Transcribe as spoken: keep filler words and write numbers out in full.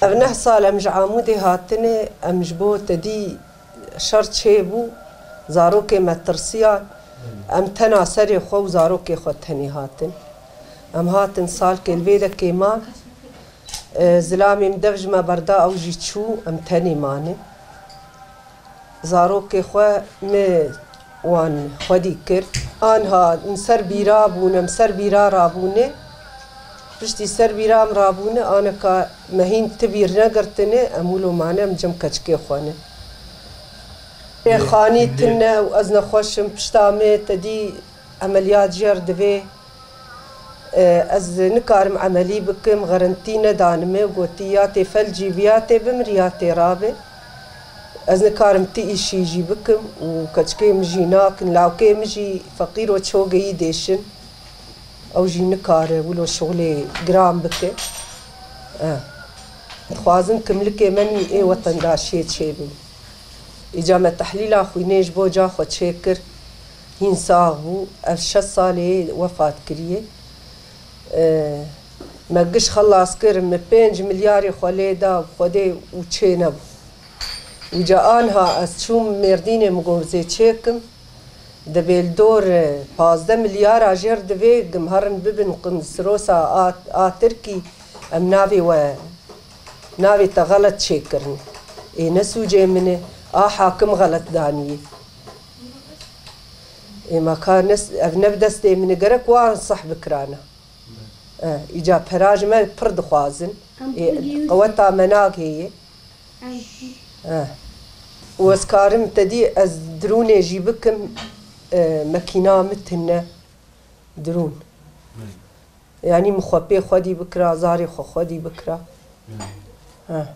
Ev neh sal em ji Amûdê hatine, em ji bo tedî şer çêbû, zarokê me tirsiyan, em tena serê xwe û zarokê xwe tenê hatin. Em hatin salkê li vê dekê man, e, zilamê min dev ji me berda, ew jî çû, em tenê mane. Zarokê xwe me wan xwedî kir. Anha em ser bîra bûne, em ser bîra rabûne. Piştî ser bîra em rabûne, aneka me hîn ti bîr negirtine, em wilo mane, em cem keçikê xwe ne. Ê xanî tune û ez nexweş im, pişta me tedî emeliyat jêr divê. E, ez nikarim emelî bikim, xerintî nedanime, gotî ya tê felcî bi, ya tê bimir, ya tê rabe. Ez nikarim ti îşî jî bikim û keçikê min jî nakin, lawkê min jî feqîr û çogeyî dêşin. Ew jî nikare wilo şixulê giran bike. E, dixwazin kimlikê me nî ê wetendaşiyê çêbin. Îca me tehlîla xwînê ji bo ca xwe çêkir. Hîn sax bû. Ev şeş salê wefat kiriye. E, me giş xelas kir, me pênc milyarê xwe lê da Xwedê û çê nebû. Û ca anha ez çûm Mêrdînê, min got, "Zê çêkim, dibê li dor, e, pazdeh milyara jêr divê, gim herin bibin qin sirosa a, a Tirkî, em navê we, navê te xelet çêkirin." Ê ne sûcê min e, a hakim xelet daniyê. Ê ma ka ne, ev ne bi destê min e, gerek wan seh bikirana. Eh, îca pera ji me pir dixwazin. Ê, qeweta me nagêye. Eh. Û ez karim te dî ez dirûnê jî bikim, eh, mekîna min tune dirûn. Yanî min xwe pê xwedî bikira, zarê xwe xwedî bikira. Eh.